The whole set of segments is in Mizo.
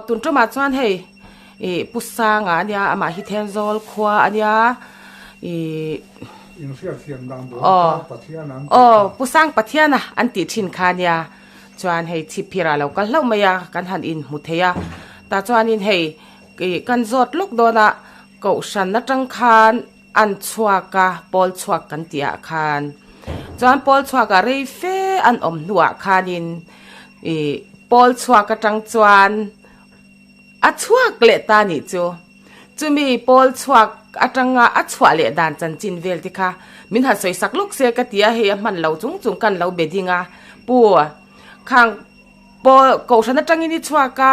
tun tumah chuan hei ih Pu Sanga ania amah hi Thenzawl khua ania ih aw aw Pu Sang Pathiana an tih thin kha ania chuan hei chhipphir ah lo kal hlauh mai a kan han inhmu thei a tah chuanin hei ih kan zawt lawk dawn a kohhran atang khan an chhuak a pawl chhuak kan tih ah khan chuan pawl chhuak ah rei fe an awm hnuah khanin ih pawl chhuak atang chuan a chhuak leh ta nih chu chumi pawl chhuak atanga a chhuah leh dan chanchin vel te kha min han sawi sak lawk se ka ti a hei a hman lo chung chung kan lo be ding a pu khang Pawl kohhran atangin i chhuak a,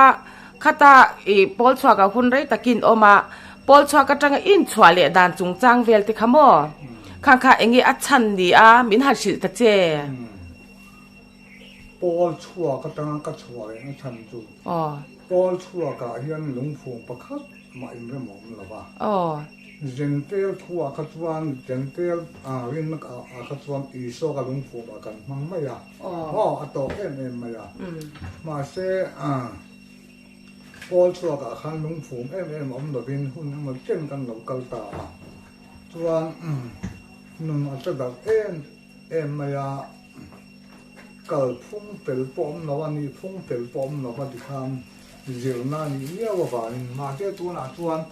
khata i pawl chhuak ah hun rei takin awm a, pawl chhuak atanga i inchhuah leh dan chungchang vel te kha maw? Khang kha eng nge a chhan ni a, min han hrilh ta che. Pawl chhuak atanga ka chhuah leh na chhan chu pawl chhuak ah hian lungphung pakhat mah inrem a awm lo va. Zentel thuah kha chuan Zentel rinna ah kha chuan Isua ka lungphum ah kan hmang mai a, aw a tawk em em mai a. Mahse Paul chhuak ah khan lungphum em em awm lovin hun emaw chen kan lo kal ta a, chuan nun a che darh em em mai a, kal phung fel pawh awm lo a, nih phung fel pawh awm lo va tikhan zirna a nih miau avangin mahse tunah chuan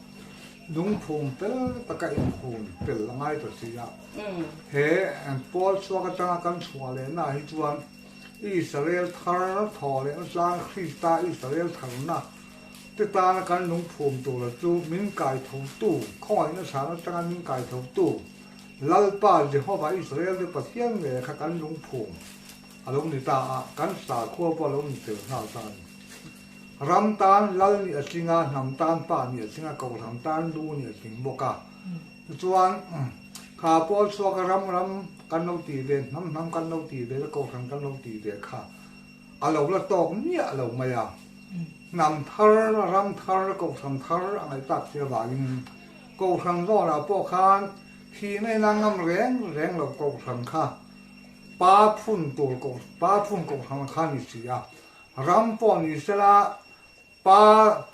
Lungphum fel taka inphum fel a ngai ta si a. He Paul chhuak atanga kan chhuah lehna ah hi chuan Israel thar thaw lehna tlang Krista Israel tharna te tana kan lungphum tura chu min kaithotu, khawngaihna chhan atanga min kaithotu Lalpa Jehova Israel te Pathian ngei kha kan lungphum a lo ni ta a, kan sakhua pawh a lo ni tel nghal ta a ni. Ram tan lal nih a tling a, hnam tan pa nih a tling a, kohhran tan lu nih a tling bawk a. Tichuan, kha pawl chhuak a ram ram kan lo tih ve, hnam hnam kan lo tih ve, kohhran kan lo tih ve kha a lo la tawk miah lo mai a. Hnam thar, ram thar, kohhran thar a ngaih tak si avangin kohhran zawnah pawh khan thihna ina ngam reng reng lo kohhran kha pa phun tur, pa phun kohhran kha a ni si a. Ram pawh ni sela pa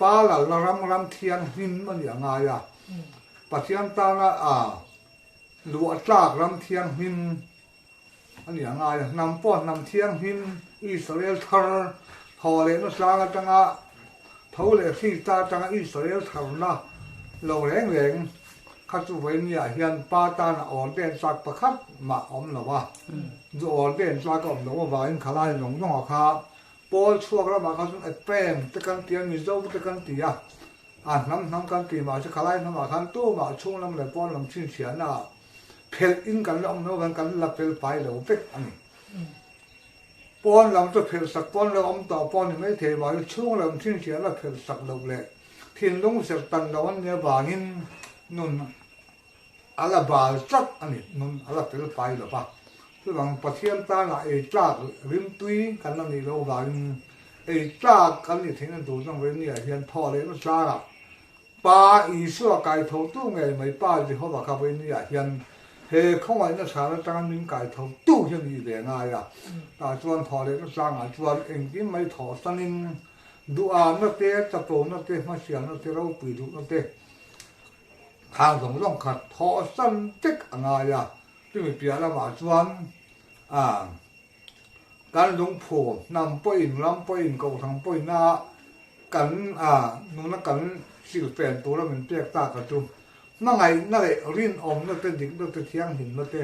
pa lalna ram ram thianghlim a nih a ngai a, Pathian tana a luah tlak ram thianghlim a nih a ngai a, hnam pawh hnam thianghlim Israel thar thaw lehna tlang atanga tho leh Krista atanga Israel tharna lo reng reng kha chu vawinia hian pa tana awl den tlak pakhat mah a awm lo a. Zu awl den tlak a awm loh avangin khalai zawng zawng ah kha Pawl chhuak ramah kha chuan Ephraim te kan ti a, Mizo te kan ti a, a hnam hnam kan ti mah se khalai hnamah khan tumah chhung lam leh pawn lam chhinchhiahna ah phelh in kan la awm lo avangin kan la fel fai lo vek a ni. Pawn lam chu phelh sak pawn lo awm tawh pawh a ni maithei mahse chhung lam chhinchhiahna phelh sak loh leh thinlung serh tan loh an nih avangin nun a la bal tlat a ni, nun a la fel fai lo va. Chuvang Pathian tanah ei tlak rimtui kan la nih loh avangin ei tlak kan nih theihna tur chuan Renia hian thaw lehna tlangah Pa Isua kaithotu ngei mai Pa Jehova kha vawinia hian he khawngaihna chhan atanga min kaithotu hi a nih ve ngai a. Tah chuan thawhlehna tlangah chuan engkim mai thawhsanin duhahna te, chapona te, hmasialna te, ropui duhna te khang zawng zawng kha thawhsan vek a ngai a. Chumi piah lamah chuan kan lungphu, hnam pawhin, ram pawhin, kohhran pawhina kan nuna kan silfen tura min pek tak a chu hmangaihna leh rinawmna te, dikna te, thianghlimna te,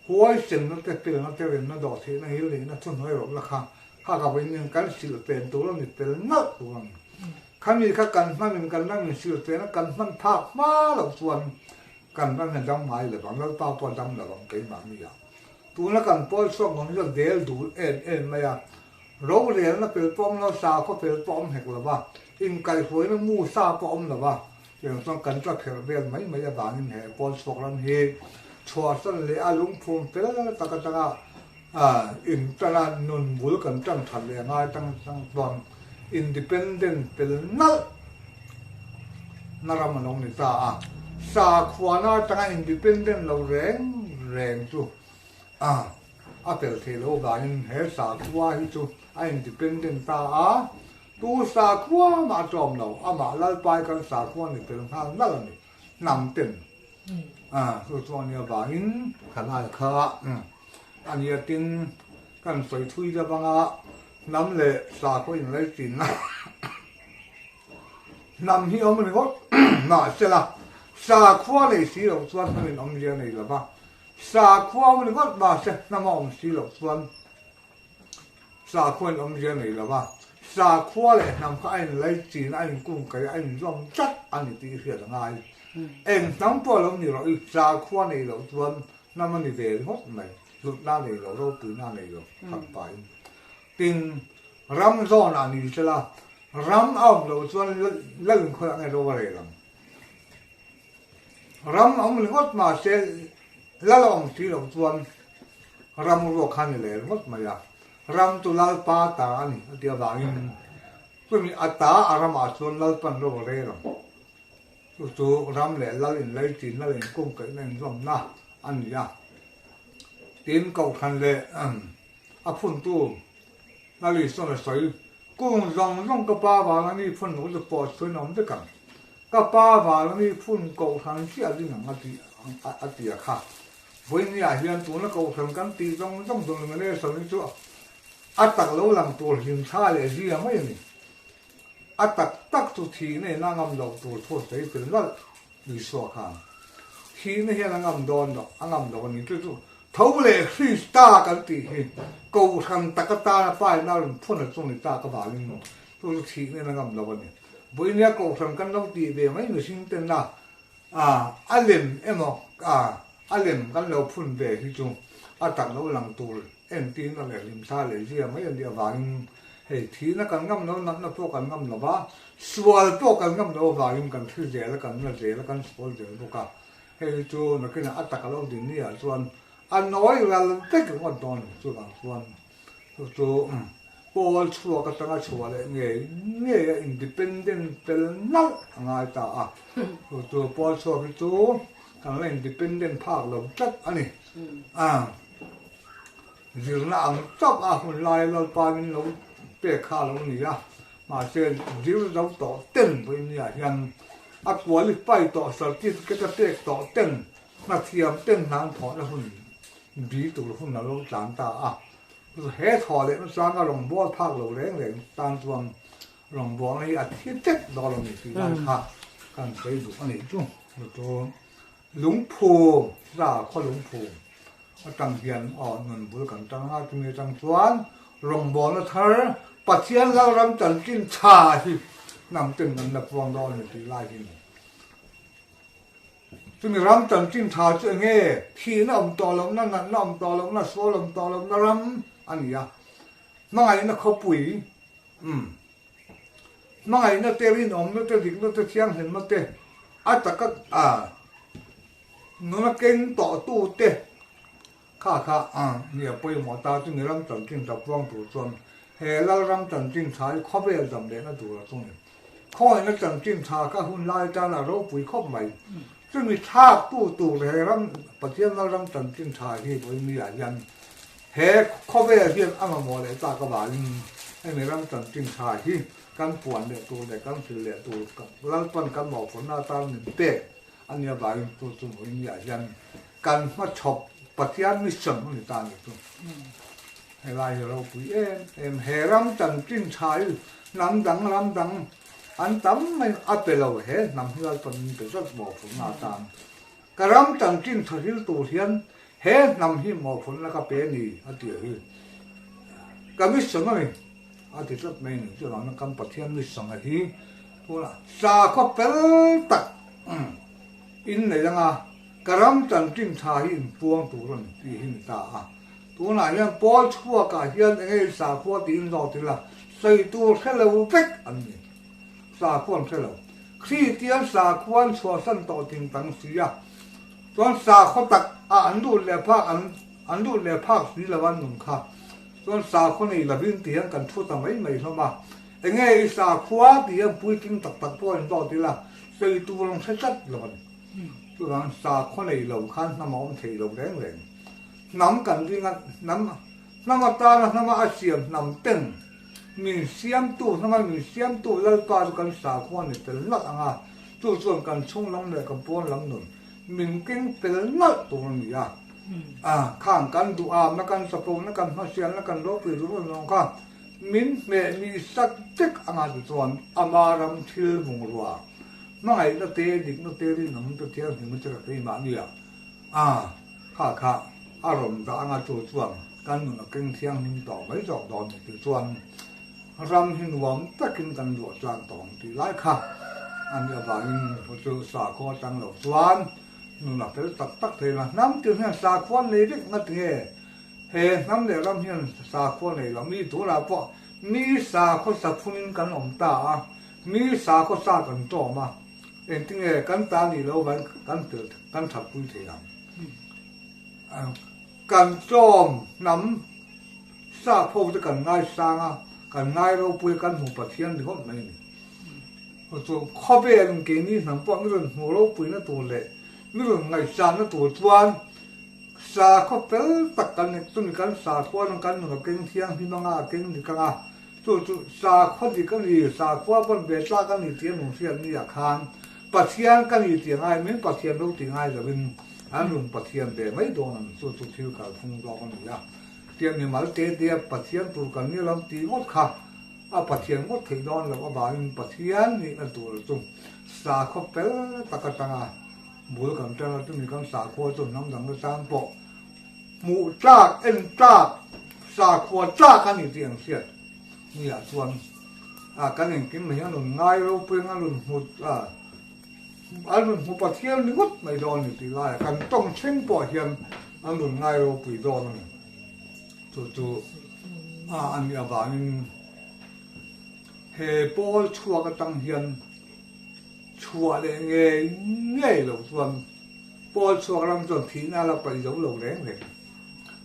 huaisenna te, felna te, remna, dawhtheihna, ngilneihna, thuhnuai rawhna kha kha ka vawiin kan silfen tur a ni fel nalh tur a ni. Khami kha kan hmanin kan ramin silfena kan hman phak hma loh chuan kan ram hian dam ngai lo vang, Lalpa pawh a dam lo vang keimahni ah. Tuna kan pawl chhuak ngawng hi chu del dul em em mai a, rorelna fel pawh awm lo, sakhaw fel pawh awm hek lo va, inkaihhruaina mu sa pawh awm lo va, tiang chuan kan tla kherh vel mai mai avangin he pawl chhuak ram hi chhuahsan leh a lungphum fel tak atanga intana nun bul kan tan that leh ngai tang tang chuan independent fel nalh na ram a lo ni ta a, sakhuana atanga independent lo reng reng chu a fel thei lo avangin he sakhua hi chu a independent ta a. Tu sakhua mah a tlawm lo, amah Lalpai kan sakhua ni tel nghal nalh a ni, hnam ten. Chu chu a nia vangin khalai kha a nia tin kan sawi thui deuh anga hnam leh sakhua inlaichinna hnam hi awm ringawt mahsela sakhua nei si loh chuan hnamin awmzia nei lova, sakhua awm ringawt mahse hnam a awm si loh chuan Sakhua in awmzia nei lo va, sakhua leh hnam kha a inlaichin, a inkungkaih, a inzawm tlat a ni tih i hriat a ngai. Eng hnam pawh lo ni rawh i, sakhua nei loh chuan hnam a ni ve ringawt mai, hlutna a nei lo, ropuina a nei lo, khat pahin. Tin, ram zawnah ni sela, ram a awm loh chuan lal inkhawiah nge ro a rel ang? Ram awm ringawt mahse lal a awm si loh chuan ram ruak kha a ni leh ringawt mai a, ram chu Lalpa ta a ni a tih avangin chumi a ta a ramah chuan Lalpan ro a rel ang. Chu chu ram leh lal inlaichinna leh inkungkaihna inzawmna a ni a. Tin, Kohhran leh a phuntu Lalisona sawi Kung zawng zawng ka pa vang a mi phun lo chu pawh chhuin awm vek ang. Ka pa vang a mi phun kohhran chiah ding ang a ti a ti a kha. Vawinia hian tuna kohhran kan tih zawng zawng denomination hi chu a tak lo lang tur hlim thla leh zia mai a ni. A tak tak chu thihna in a ngam loh tur thu a sawi fel nalh. Isua khan thihna hian a ngam dawn lo, a ngam lo a ni. Chu chu tho leh Krista kan tih hi Kohhran tak atana paina a rawn phun a chu ni tak avangin chu chu thihna hian a ngam lo a ni. Vawinia Kohhran kan lo tih ve mai mihring tena a lem emaw a lem kan lo phun ve hi chu a tak lo lang tur Entirna leh hlimthla leh zia mai a nih avangin hei thihna kan ngam lo, natna pawh kan ngam lo va, sual pawh kan ngam lo avangin kan thi zel a, kan na zel a, kan sual zel bawk a. Hei hi chu nakinah a tak a lo din ni ah chuan a nawi ral vek ringawt dawn a ni. Chuvang chuan chu chu pawl chhuak atanga chhuah leh ngei ngei a independent fel nalh a ngai ta a. Chu chu pawl chhuak hi chu kan la independent phak lo tlat a ni. Zirna ang chauh a hun lai Lalpa min lo pek kha a lo ni a, mahse zir zo tawh ten vawinia hian a qualify tawh certificate a pek tawh ten hnathiam ten hnang thawhna hun bi tur hun a lo tlan ta a. He thawh leh nachang a rawngbâwl phak lo reng reng tan chuan rawngbâwlna hi a thi vek dawn a ni tih lai kha kan sawi duh a nih chu. Lungphum, hla khaw lungphum atang hian aw nun bul kan tang a, chumi atang chuan rawngbawlna thar Pathian Lalram chanchin tha hi hnam ten kan la puang dawn a ni tih lai hi a ni. Chumi ram chanchin tha chu enge thihna awm tawh lohna, natna awm tawh lohna, sual awm tawh lohna ram a ni a, hmangaihna khawpui, umm. Hmangaihna te, rinawmna te, dikna te, thianghlimna te, a taka nuna keng tawhtu te kha kha nia pawimawh ta chu ni ram chanchin tha puang tur chuan he Lalram chanchin tha hi khawvel dam lehna tur a chung ni. Khawngaihnna chanchin tha kha hun lai tan a ropui khawp mai. Chumi thlaktu tur he ram Pathian Lalram chanchin tha hi vawiin hian He khawvel hian a mamawh leh tak avangin hemi ram chanchin tha hi kan puan leh tur leh kan hril leh tur Lalpan kan mawhphurhna atan min pek a nih avangin chu chu Muinniah hian kan hmachhawp Pathian mission a ni ta a ni chu. Helai hi ropui em em he ram chanchin tha hi hnam dang ram dang an tam mai a pe lo he hnam hi Lalpan min pe zat mawhphurhna atan Ka ram chanchin tha hril tur hian he hnam hi mawhphurhna ka pe a ni, a ti a hi. Ka mission a ni, a ti tlat mai a ni. Chuvangin kan Pathian mission a hi tunah sakhaw fel tak in nei anga ka ram chanchin tha hi in puang tur a ni tih hi ni ta a. Tunah hian Paul chhuakah hian enge i sakhua tiin zawt ila sawi tur hre lo vek an ni. Sakhua an hre lo. Kristian sakhua an chhuahsan tawh ting tang si a, chuan sakhaw tak a an lut leh phak an an lut leh phak si lo an nun kha. Chuan sakhaw nei lovin ti hian kan thu ta mai mai hlawm a, enge i sakhua ti hian puitling tak tak pawh in zawt ila sawi tur ang hre tlat lo a ni. Chuvang sakhaw nei lo khan hnam a awm thei lo reng reng. Hnam kan ring a, hnam hnam atana hnama a siam hnam ten. Min siamtu hnama min siamtu Lalpa chu kan sakhua ni tel nalh ang a, chu chuan kan chhung lam leh kan pawn lam nun min keng fel nalh tur a ni a. A, khang kan duhamna, kan chapona, kan hmasialna, kan ropui duh rawn awm kha min hmeh mi sak vek anga tichuan ama ram thil bungrua hmangaihna te, dikna te, rinawmna te, thianghlimna te ka keimahni a, a, kha kha a rawn dah anga chu chuan kan nun a keng thianghlim tawh mai zawk dawn ni tih chuan ram hi nuam takin kan luah tlang tawh ang tih lai kha a nih avangin chu sakhaw atang lo chuan nun a fel tak tak thei la. Hnam tir hian sakhua nei vek nga tinge he hnam leh ram hian sakhua nei lo mi tunah pawh mi sakhaw saphunin kan awm ta a, mi sakhaw sa kan tawm a, engtinge kan ta nih loh avangin kan fel kan thatpui thei ang. Kan tlawm hnam sap ho te kan ngaisang a, kan ngai ropui a, kan hmu Pathian ringawt mai a ni. Chu khawvelin keini hnam pawh mi rawn hmu ropuina tur leh mi rawn ngaihsanna tur chuan sakhaw fel tak kan ni. Chumi kan sakhua nung kan nun a keng thianghlim anga a keng dik anga chu chu sakhaw dik a ni, sakhua pawn ve tlak a ni tih a nung hriat ni ah khan Pathian ka ni tih angai min Pathian lo ti ngai lovin an rawn Pathian ve mai dawn a ni. Chu chu thil kalphung zawk a ni a. Tiang mimal te te a Pathian tur kan ni lo tih ngawt kha a Pathian ngawt theih dawn loh avangin Pathian nihna tur chu sakhaw fel tak atanga bul kan tan a, chumi kan sakhua chu hnam dang atan pawh hmuh tlak, en tlak, sakhua tlak a ni tih an hriat niah chuan a kan engkim mai hian a rawn ngai ropui anga a rawn hmu a, an rawn hmu Pathian ringawt mai dawn a ni tih laiah kan tawng thleng pawh hian an rawn ngai ropui dawn a ni. Chu chu a a nih avangin he pawl chhuak atang hian chhuah leh ngei ngei lo chuan pawl chhuak ram chuan thihna la paih zo lo reng reng.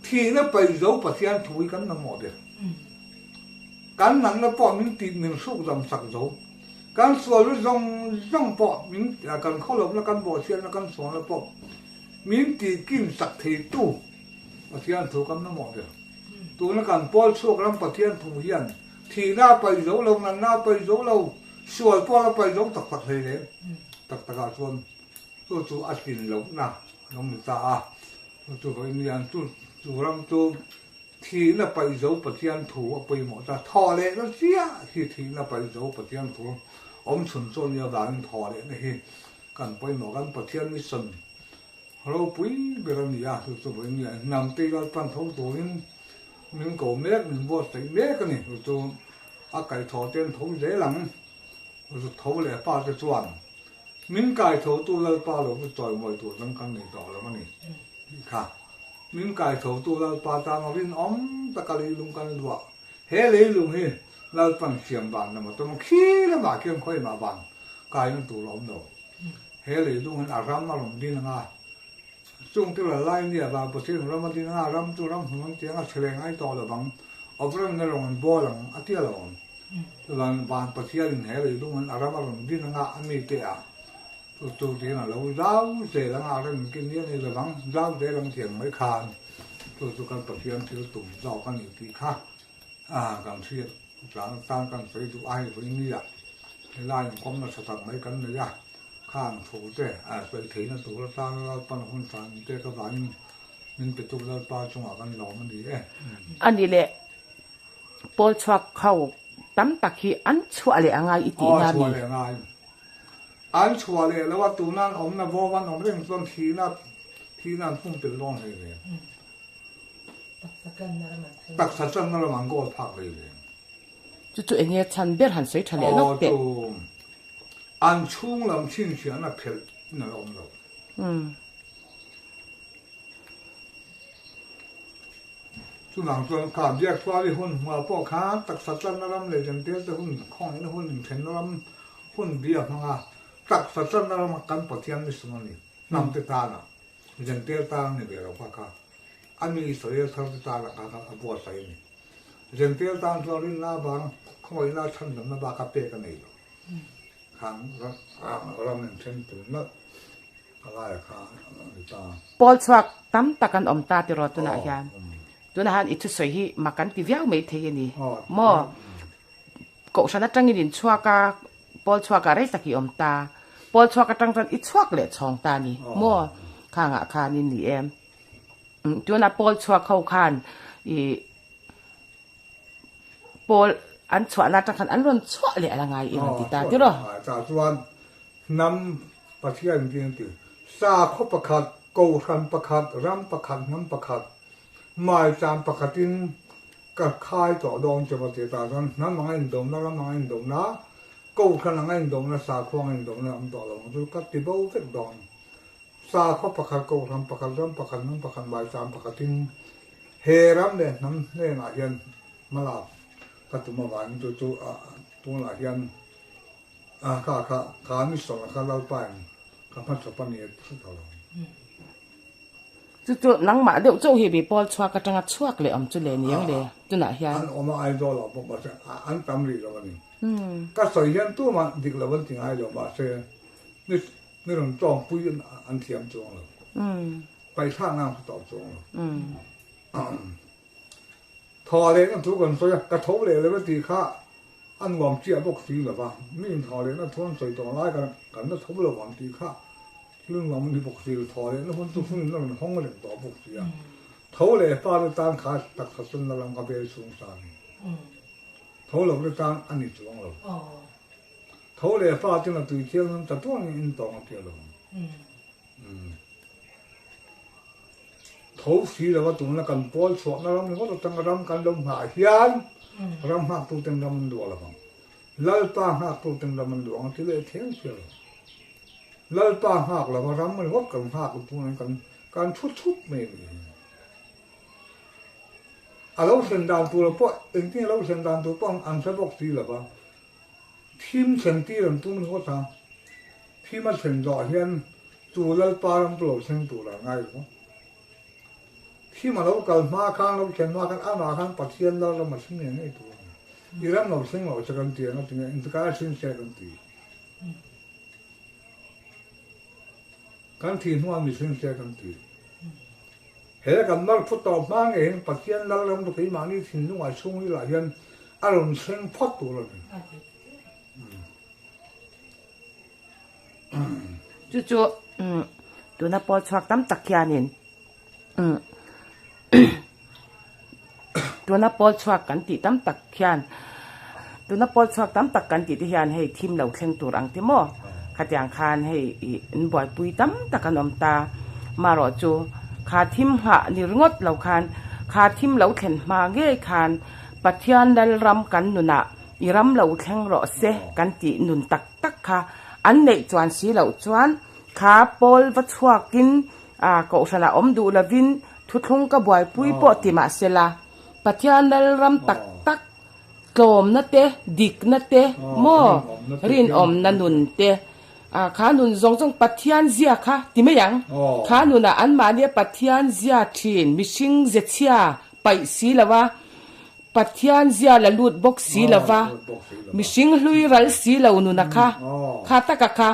Thihna paih zo Pathian thu hi kan mamawh ber. Kan natna pawh min tih min hruk dam sak zo. Kan sualna zawng zawng pawh min kan khawlawpna kan bawhchhiatna kan sualna pawh min tih kin sak theitu Pathian thu kan mamawh ber. Tuna kan pawl chhuak ram Pathian thu hian thihna a paih zo lo, natna a paih zo lo, sual pawh a paih zo tak tak hlei lem. Tak takah chuan chu chu a tlin lohna a lo ni ta a. Chu chu vawiin hian chu chu ram chu thihna paih zo Pathian thu a pawimawh ta. Thawh lehna chiah hi thihna paih zo Pathian thu awm chhun chu a nia vangin thawh lehna hi kan pawimawh. Kan Pathian mission Ropui ber a ni a, chu chu vawiin nia hnam te Lalpan tho turin min ko mek, min buatsaih mek a ni. Chu chu a kaihthawh te an tho zel ang. Chu chu tho leh pa te chuan min kaithotu Lalpa lo chu chawimawi tur dang kan nei tawh lo a ni tih kha. Min kaithotu Lalpa tana rinawm taka leilung kan luah. He leilung hi Lalpan siam van lam a tum a, khi lamah khian khawiah van kaina tur a awm lo. He leilung hian a ram a rawn din ang a, chung te la lai nia vang Pathian ram a din ang a, ram chu ram hmun an ti ang a, chhe leh ngai tawh lo vang, awp remna rawn an bawl ang a ti a lo ang. Chuvan van Pathianin he leilung hian a ram a rawn din ang a, a mite ah chu chu tiin a lo zau zel ang a, a rem kin nia ni lo vang, zau zel ang tiang mai khan chu chu kan Pathian thil tum zawk a ni tih kha kan hriat tlan atan kan sawi duh a hei vawiin nia. Helai inkawmna tha tak mai kan nei a, khang thu te a sawi theihna tur atana Lalpan hun tha min pek avangin min pe tuk Lalpa chungah kan lawm a ni e. A ni leh pawl chhuak ho tam tak hi an chhuah leh a ngai i tihna mi? Aw chhuah leh a ngai. An chhuah leh lo a, tuna an awmna vawm an awm reng chuan thihna thihna an pumpelh dawn hlei ve. Taksa channa ram an goal phak hlei ve. Chu chu enge chhan ber han sawi tha leh lawk teh. Aw chu an chhung lam chhinchhiahna phelh in a la awm lo. Chuvang chuan kha Biaksuali hun hmuah pawh khan taksa tlanna ram leh Jentail te hun khawngaihna hun inthenna ram hun bia hmanga taksa tlanna rama kan Pathian mission a ni hnam te tana Jentail tan a ni ve lo kha kha a mi Israel thar te tana kha kha a buatsaih a ni. Jentail tan chuan rinna avang khawngaihna chhandamna bak a pek a nei lo. Khang ram in then tum nalh a laia kha a ni ta. Pawl chhuak tam tak an awm ta tiraw tunah hian. Tunah hian i thusawi hi mak an ti viau mai thei a ni maw? Kohhran atangin in chhuak a, pawl chhuakah rei tak i awm ta. Pawl chhuak atang chuan i chhuak leh chhawng ta a ni maw? Khangah khan in ni em? Tunah pawl chhuak ho khan i pawl an chhuahna atang khan an rawn chhuah leh a la ngai em a ti ta tiraw? Tah chuan hnam Pathian in tin a ti, sakhaw pakhat, kohhran pakhat, ram pakhat, hnam pakhat, maicham pakhatin Ka khai tawh dawn che va ti ta chuan hnam anga indawmna, ram anga indawmna, kohhran anga indawmna, sakhua anga indawmna awm tawh lo ang chu ka ti bo vek dawn. Sakhua pakhat, kohhran pakhat, ram pakhat, hnam pakhat, maicham pakhatin he ram leh hnam hnenah hian hmalak ka tum avangin chu chu tunah hian kha kha kha ni sawmna kha Lalpain ka hmachhawp a ni a ti hret lo. Chu chu nangmah deuh chauh hi mi pawl chhuak atanga chhuak leh awm chu le niang le tunah hian. An awm a Aizawl ah pawh mahse an tam rih lo a ni. Ka sawi hian tumah dik lo an ti ngai lo mahse mi mi rawn tawngpui an thiam chuang lo. Paihthak ngang hre tawh chuang lo. Thaw lehna thu kan sawi a, ka tho leh lo a tih kha A nuam chiah bawk si lo va, mi inthaw lehna thu an sawi tawh lai kan kan la tho lo ang tih kha thil nuam a ni bawk si lo. Thaw lehna hun chu hun in a rawn hawng reng tawh bawk si a. Tho leh pa te tan kha taksa chunna lam kha vel chhung sa a ni. Tho lo te tan a ni chuang lo. Tho leh pa ten a tui thianghlim ta tuangin in tawng a tia lo ang. Tho si lova tuna kan pawl chhuahna ram ringawt atanga ram kan lo nghah hian ram nghaktuten ram an duah lovang. Lalpa nghaktuten ram an duah ang a ti leh thiam thiam lo. Lalpa nghak lova ram ringawt kan nghak tunah kan kan thu thup mai a nih hi. A lo thlen dan tur pawh engtin a lo thlen dan tur pawh an hre bawk si lova. Thim thlen tir an tum ringawt a, thim a thlen zawh hian chu Lalpa ram chu lo thleng tur a ngai lo. Thim a lo kal hma khan, lo thlen hma khan amah khan Pathian Lal ram a thleng ngei ngei tur a ni. I ram lo thleng loh che kan ti ang a ti nge, engtikah a thleng se kan ti. Kan thih hnuah mi thleng se kan ti. He kan mar phut tawh hma ngei hian Pathian lal ram chu keimahni thinlungah chhungrilah hian a rawn thleng phawt tur a ni. Chu chu tuna pawl chhuak tam tak hianin Tuna pawl chhuak kan tih tam tak hian tuna pawl chhuak tam tak kan tih te hian hei thim lo thleng tur ang te maw khatiang khan hei ih an buaipui tam tak an awm ta marawh chu kha thim nghah ni ringawt lo khan kha thim lo thlen hma ngei khan Pathian Lalram kan nunah i ram lo thleng rawh se kan tih nun tak tak kha an neih chuan si loh chuan kha pawl va chhuakin A kohhranah awm duh lovin thuthlung ka buaipui pawh ti mah sela, Pathian Lalram tak tak tlawmna te, dikna te, maw rinawmna nun te, kha nun zawng zawng Pathian zia kha ti mai ang. Kha nunah anmahnia Pathian zia thin mihring ze chhia paih si lova, Pathian zia la lut bawk si lova, mihring hlui ral si lo nuna kha, kha taka kha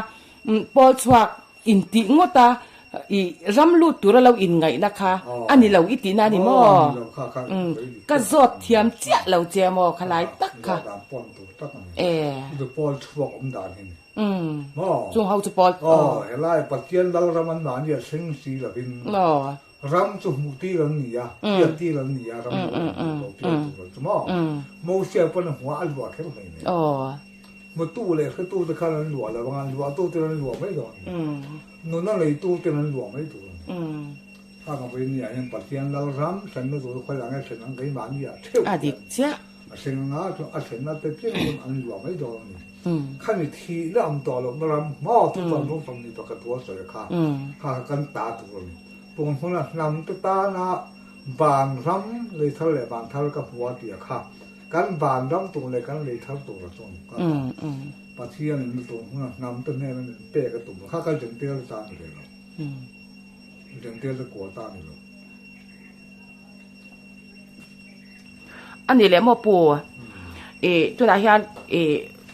pawl chhuak Intih ngawt a, i ram lut tura lo inngaihna kha a ni lo i tihna a ni maw? Ka zawt thiam chiah lo che maw khalai tak kha? E. Chung ho chu pawl. Hmutu leh hretu te khan an luah lo anga, an luahtu ten an luah mai dawn a ni. Nuna leitu ten an luah mai tur a ni. Kha ka vawiin ni ah hian Pathian lal ram thlenna tur khawi ah nge thlen ang keimahni ah theuh A dik chiah. A thleng anga chuan a thlenna te piang chuan an luah mai dawn a ni. Khani thihna awm tawh lohna ram hma chu chuan rawng sawmhnih pakhat rual sawi kha kha kha kan ta tur a ni. Pung hmuna hnam te tana van ram lei thar leh van thar ka hmu a tih a kha. Kan van ram tur leh kan lei thar tur a chuan ka Pathian in tur hmun a hnam te hnen a min pek a tum kha ka Jentail te ta ni ve lo. Jentail te kua ta ni lo. A ni leh maw pu i tunah hian i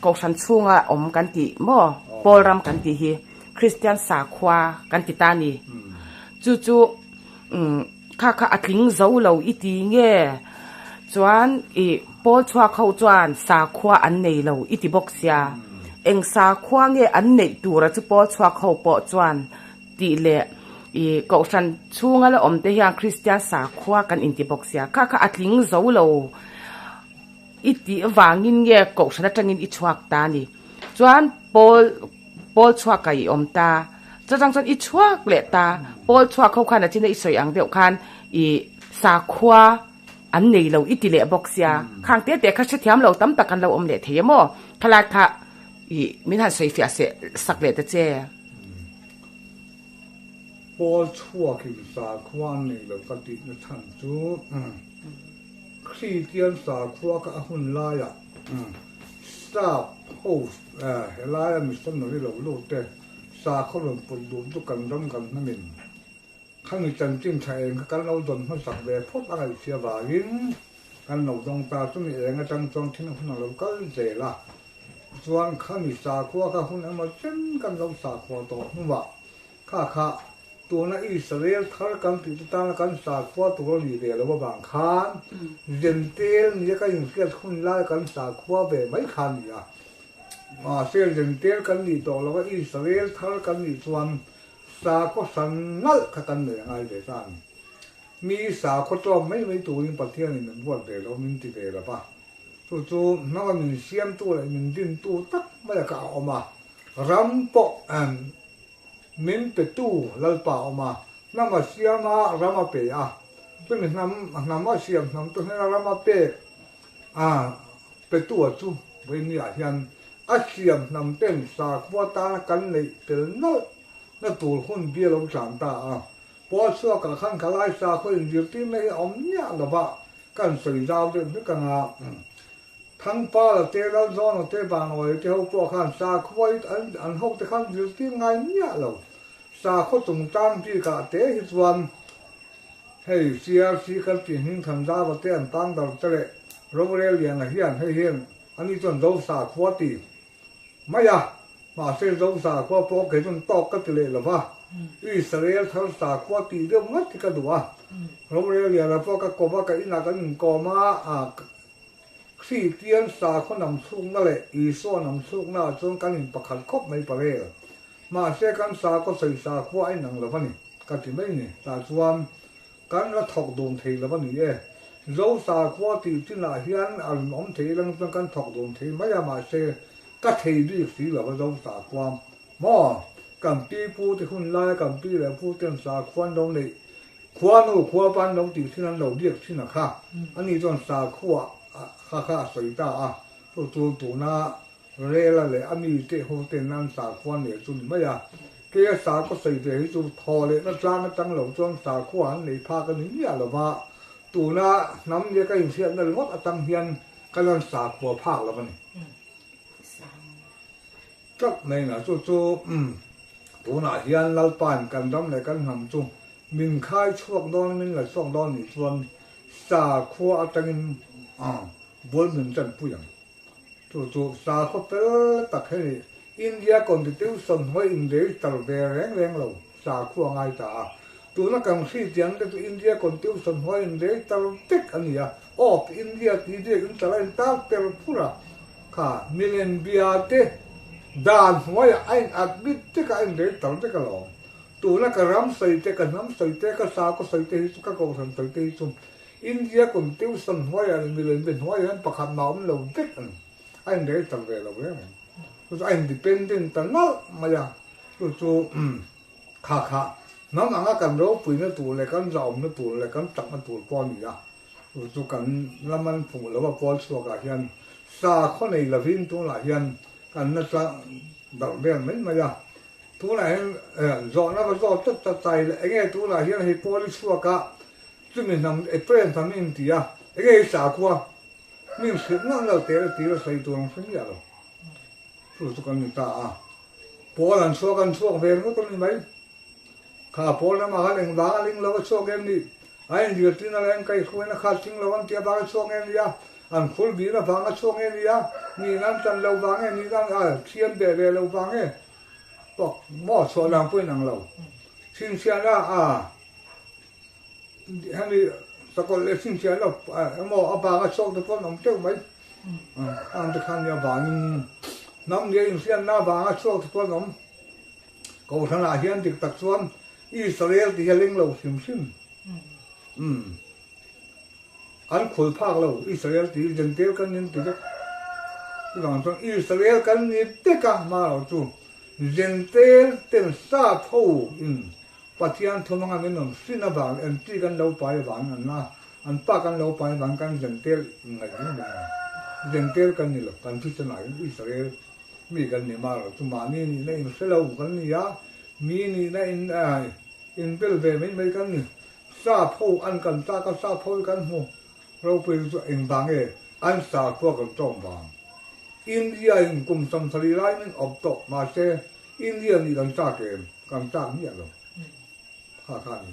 kohhran chhunga awm kan tih maw pawl ram kan tih hi Kristian sakhua kan ti ta ni. Chu chu Kha kha a tling zo lo i ti nge? Chuan i. Pawl chhuak ho chuan sakhua an nei lo i ti bawk sia. Eng sakhua nge an neih tura chu pawl chhuak ho pawh chuan tih leh i kohhran chhunga la awm te hian Kristian sakhua kan inti bawk sia. Kha kha a tling zo lo i tih vangin nge kohhran atangin i chhuak ta a ni. Chuan pawl pawl chhuak ah i awm ta. Chutang chuan i chhuak leh ta. Pawl chhuak ho khan a china i sawi ang deuh khan i sakhua an nei lo i ti leh bawk sia. Khang te te kha hrethiam lo tam tak an lo awm leh thei em aw? Khalai kha i min han sawi fiah seh sak leh ta che. Pawl chhuakin sakhua an nei lo ka tihna chhan chu Kristian sakhua kha a hun laiah Sap ho helaia missionary lo lut te sakhaw rawn put duh chu kan ram kan hnamin Khami chanchin tha eng kha kan lo dawn hmasak ve phawt a ngaihchhia vangin kan lo dawng ta. Chumi eng atang chuan thil hun a lo kal zel a, chuan khami sakhua kha hun emaw chen kan lo sakhua tawh hnuah kha kha tuna Israel thar kan tih te tana kan sakhua tur a nih ve lo avang khan Zentel nia kan inhriat hun lai kan sakhua ve mai kha a ni a. Mahse Zentel kan nih tawh lo a, Israel thar kan nih chuan Sakhaw hran nalh kha kan nei a ngai ve ta a ni. Mi sakhaw tlawm mai mai turin Pathianin min ruat ve lo, min ti ve lo va. Chu chu hnama min siamtu leh min dintu tak maia kha a awm a, ram pawh min petu Lalpa a awm a, hnam a siam a, ram a pe a, chumi hnam hnam a siam hnam chu hnena ram a pek a petu a chu vawinia hian A siam hnam ten sakhua tana kan neih tel nalh na tur hun bi a lo tlan ta a. Pawl chhuakah khan khalai sakhua inzirtirna hi a awm miah lo va, kan sawi zau deuh hmek ang a. Thangpala te, Lalzawna te, Vanawia te ho pawh khan sakhua hi an hote khan zirtir ngai miah lo. Sakhua chungchang bikah te hi chuan hei CRC kan tih hming Thanzava te an tang dar te leh Rorel Liana hian hei hian Ani chuan Zosa khua ti mai a, mahse Zosa khua pawh kei chuan tawk ka ti leh lo va, Israel thar sakhua tih deuh ngat hi ka duh a. Rorel liana pawh ka kawp a, ka inah kan inkawm a, Kristian sakhua nam chhukna leh Isua nam chhukna ah chuan kan inpakhat khawp mai parel. Mahse kan sakhaw sawi sakhua a inang lo va ni, ka ti mai ni. Tah chuan Kan la thawk dun thei lo a ni e. Zo sakhua tih chinah hian a rawn awm thei lang chuan kan thawk dun thei mai a, mahse ka thei bik si lo a Zo sakhua maw? Kan pi pu te hun laia kan pi leh pu ten sakhua an lo neih, khuanu khua pa an lo tih thin an lo biak thin a kha, ani chuan sakhua kha kha a sawi ta a, chu chu tuna Rela leh a mite ho ten an sakhua nen chu ni mai a, keia sakhaw sawi ve hi chu thaw lehna tlang atang lo chuan sakhua an nei phak a ni miah lo va, tuna hnam nia ka inhriatna ringawt atang hian ka lan sakhua phak lo a ni. Tlat mai na chu chu tunah hian Lalpain kan ram leh kan hnam chu min khai chhuak dawn min la chhuak dawn nih chuan sakhua atangin bul min chanpui ang. Chu chu sakhaw fel tak hi ni. India Constitution hnuai in register ve reng reng lo sakhua a ngai ta a. Tuna kan hriat te chu India Constitution hnuai in register vek a ni a. Of India tih biak in tala in tar per phur a. Kha milem bia te dan hnuaiah a in admit vek a, a in register vek alawm. Tuna ka ram sawi te, ka hnam sawi te, ka sakhaw sawi te hi chu, ka kohhran sawi te hi chu India kum tuition hnuaiah leh milem be hnuaiah hian pakhat mah awm lo vek a ni. A inrel tak ve lo reng reng. Chu chu a independent ta nalh mai a, chu chu kha kha hnam anga kan ropuina tur leh kan zahawmna tur leh kan chakna tur pawh a ni a. Chu chu kan lam an hmuh lo a pawl chhuakah hian sakhaw nei lovin tunah hian kan la tlang darh vel mai mai a. Tunah hian zawhna va zawt tlat tlat ta ila enge tunah hian hei pawl i chhuak a, Chumi hnam Ephraim hnam in ti a, enge i sakhua? Min hrilh ngang lo teh le tir a sawi tur ang hre miah lo. Chu chu kan ni ta a. Pawl an chhuak an chhuak ve ringawt a ni mai. Kha pawl ramah khan engvang a ling lo a chhuak em ni? A inzirtirna leh an kaihhruaina kha a tling lo an tih avang a chhuak nge ni a? An khur bihna vang a chhuak nge ni a? Nihna an chan lo vang nge nihna an thiam beh ve lo vang nge? Pak maw chhuah lang pawhin ang lo. Chhinchhiahna a. Hemi Sakawlh leh chhinchhiah lo emaw a bang a chhuak te pawh an awm teuh mai. Ang te khan nia vangin hnam nia inhriatna avanga chhuak te pawh an awm. Kohhranah hian dik tak chuan Israel tih hi a leng lo hrim hrim. Umm. An khul phak lo Israel tih hi Gentile kan nin ti vek. Chuvang chuan Israel kan ni vek a hma lo chu Gentile ten sap ho in Pathian thum anga min rawn hrin avang leh an chi kan lo pai avangin an la, an pa kan lo pai avangin kan Gentile inngaih mai mai a. Gentile kan ni lo, kan Christian ah hian Israel mi kan ni mar lo chu mahni nihna in hre lo kan ni a, mi nihna in inbel ve mai mai kan ni. Sap ho an kan chak a, sap ho hi kan hmu ropui chu engvang nge an sakhua kan tawng vang. India in kum 70 lai min awp tawh mahse India nih kan chak em? Kan chak miah lo. Kha kha a ni.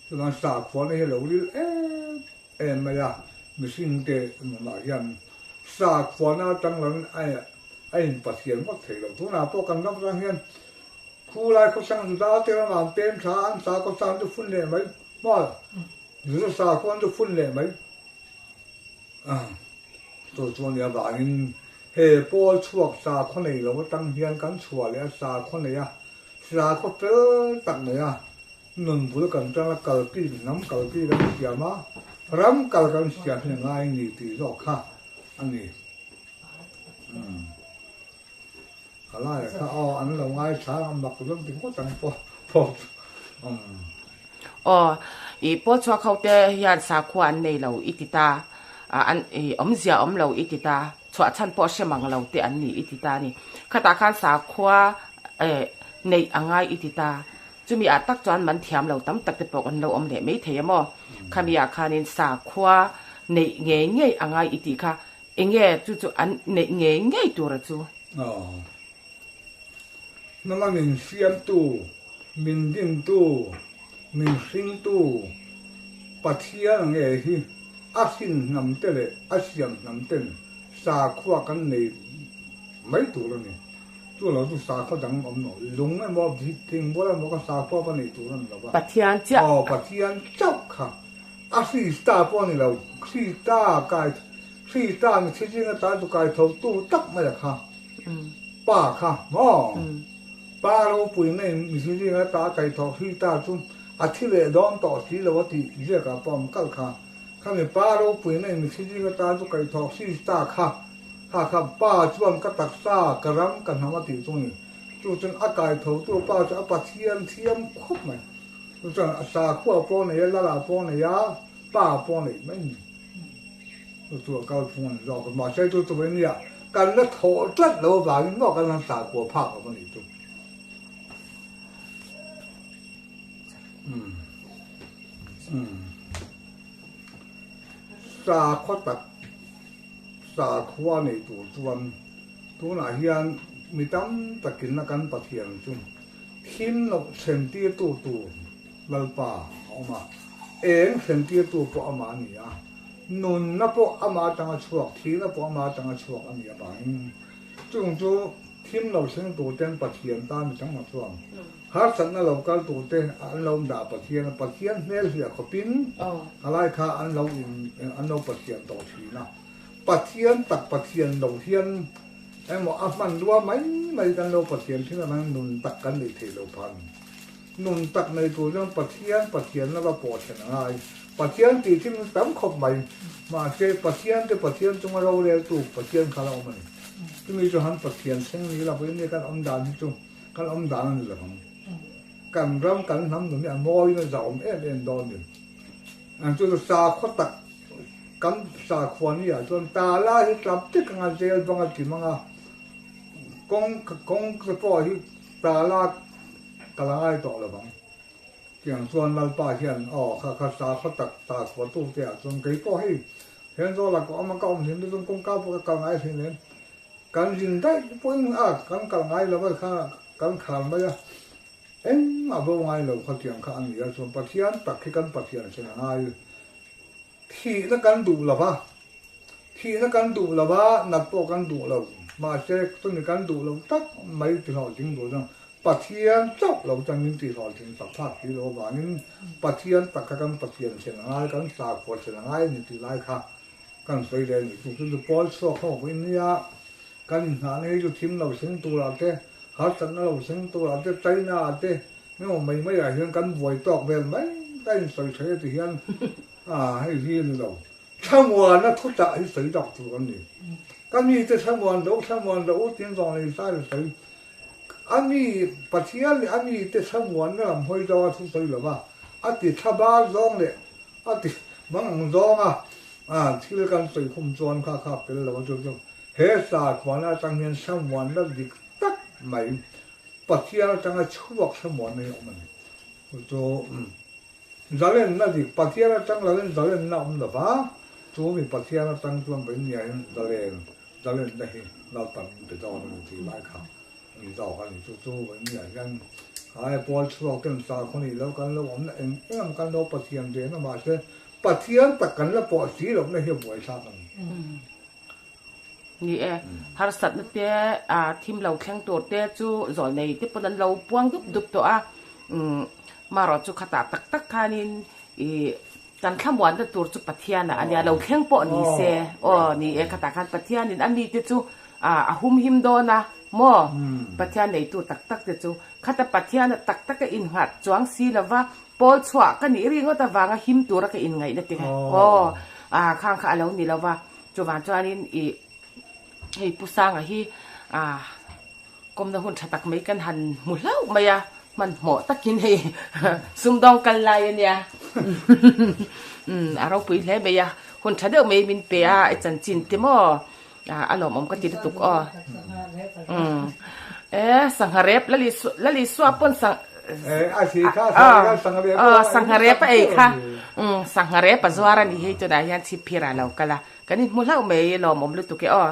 Chuan sakhuana hi a lo ril em em mai a, mihring te nunah hian sakhuana atang lo in a in pathian ngawt thei lo. Tunah pawh kan ram atang hian khulai khawchang Juda te ramah an pem tha a, an sakhaw san chu phun leh mai, hma Juda sakhua an chu phun leh mai. Chu chu ania vangin he pawl chhuak sakhaw nei lo atang hian kan chhuah leh a sakhaw nei a, sakhaw fel tak nei a, nun bul kan tang a kalpi hnam kalpi kan siam a, ram kal kan siam hi a ngai ni tih zawk kha a ni. A laia kha aw an lo ngai chhang a mak zawk ti ngawt ang pawh pawh chu umm. Aw i pawl chhuak ho te hian sakhua an nei lo i ti ta a an i awmzia awm lo i ti ta chhuah chhan pawh hre mang lo te an ni i ti ta a ni. Khatah khan sakhua eh neih a ngai i ti ta chumi ah tak chuan man thiam lo tam tak te pawh an lo awm leh mai thei a maw. Khami ah khanin sakhua neih ngei ngei a ngai i tih kha Enge chu chu an neih ngei ngei tura chu? Aw. Nanga min siamtu, min dintu, min hringtu Pathian nge hi a hrin hnam te leh a siam hnam ten sakhua kan nei mai tur a ni. Chu lo chu sakhua dang awm lo. Lung emaw, thingbual emaw kha sakhua va neih tur a ni lo va. Pathian chiah. Aw, Pathian chauh kha. A Krista pawh a ni lo, Krista kai, Krista mi thi zinga ta chu kai tho tu tak mai a kha, Pa kha maw? Pa ropui na in mi thi zinga ta kai tho Krista chu a thi leh dawn tawh si lo a tih ziakah pawh an kal kha. Khami Pa ropui na in mi thi zinga ta chu kai tho Krista kha, kha kha Pa chuan ka taksa, ka ram, ka hnam a tih chu a ni. Chu chuan a kai tho tu Pa chu a Pathian thiam khawp mai. Chu chuan a sakhua pawh nei a, lala pawh nei a, pa pawh nei mai ni. Chu chu a kal phung a ni zawk a, mahse chu chu mai nia kan la thawh tlat lo avangin maw kan han sakhua phak lo a nih chu. Sakhua tak sakhua nei tur chuan tunah hian mi tam takin a kan Pathian chu Thim loh thlentirtu tur Lalpa a awm a, eng thlentirtu pawh amah a ni a, nunna pawh amah atanga chhuak, thihna pawh amah atanga chhuak a nih avangin chung chu thim lo thleng turten Pathian tan mi tam tak chuan harsatna lo kal turte an lo dah Pathian a, Pathian hmel hliah khawpin a lai kha an lo in an lo Pathian tawh thin a, Pathian tak Pathian lo hian Emaw a hmanrua mai mai kan lo Pathian thin avangin nun tak kan neih theih lo phan. Nun tak nei tur chuan Pathian Pathianna va pawh thlen a ngai. Pathian tih thil chu tam khawp mai. Mahse Pathian te Pathian chunga roreltu Pathian kha la awm a ni. Chumi chu han Pathian thleng ni la pawhin nge kan awm dan hi chu kan awm dan a ni lo ang. Kan ram kan hnam nun hi a mawiin a zahawm em em dawn a ni. Chu chu sakhaw tak Kan sakhua ni ah chuan tala hi tlap tek anga zel bang a chim anga kawng kawng te pawh hi tala ka la ngai tawh lo vang. Tiang chuan Lalpa hian aw kha kha sakhua tak sakhua tu te ah chuan kei pawh hei Thenzawl ah ka awm a ka awm hlim te chuan kawngka pawh ka kal ngai hlim em. Kan zin daih pawhin a kan kal ngai lo a kha kan khar mai a. Engmah bo ngai lo kha tiang kha a ni a chuan Pathian tak hi kan Pathian sen a ngai. Thihna kan duh lo va, thihna kan duh lo va, nat pawh kan duh lo. Mahse, chumi kan duh lo tak mai ti hlawhtling duh chuan. Pathian chauh lo chuan min tihhlawh thin tak thlak si lo avangin Pathian tak kha kan Pathian thlen a ngai, kan sakhua thlen a ngai a ni tih lai kha kan sawi leh a ni. Chu chu pawl chhuak ho pawhin nia kan inhnahna hi chu thim lo seng turah te, harsatna lo seng turah te, China ah te emaw mai mai ah hian kan buai tawk vel mai ka insawi thei a ti hian hei hi a ni lo. Thlamuana thuchah hi sawi tak tur an ni. Ka mite thlamuan lo, thlamuan lo u tiin zawng lei sai la sawi. A mi, Pathian leh a mite thlamuanna lam hawi zawnga thu sawi lo va, a ti thlabar zawng leh a ti mang ang zawnga thil kan sawi khum chuan kha kha pel lo a chu chu he sakhuana atang hian thlamuanna dik tak mai Pathian atanga chhuak thlamuanna hi a awm a ni. Chu chu. Zalenna dik, Pathian atang lovin zalenna awm lo va, chu mi Pathian atang chuan Vainiain zalen, zalenna hi Lalpan min pe dawn a ni tih lai kha a ni zawk a ni. Chu chu Vainia hian ai pawl chhuak ten sakhaw nih lo kan lo awmna eng eng kan lo Pathian ve na mahse Pathian tak kan la pawh si lohna hi a buaithlak a ni. Ni e, harsatna te thim lo thleng tur te chu zawl nei te pawn an lo puang dup dup tawh a, marawh chu khatah tak tak khanin ih kan thlamuanna tur chu Pathian ah a nia, lo thleng pawh ni se aw ni e khatah khan Pathianin a mite chu a humhim dawn a maw, Pathian neitu tak tak te chu khata Pathian a tak taka innghat chuang si lova Pawl chhuah ka nih ringawt avanga him tura ka inngaihna te kha aw ah khang kha a lo ni lo va, chuvang chuanin ih hei Pu Sanga hi ah kawmna hun tha tak mai kan han hmu hlauh mai a, hmanhmawh takin hei sumdawng kal lai a nia umm a ropui hle mai a, hun tha deuh mai min pe a i chanchin te maw ah a lawmawm ka ti lutuk aw umm e sangha rep Lalisua pawn sang. Sangha rep a ei kha sangha rep a zuar a ni hei tunah hian chhip phir ah lo kal a kan inhmu hlauh mai lawmawm lutuk e aw.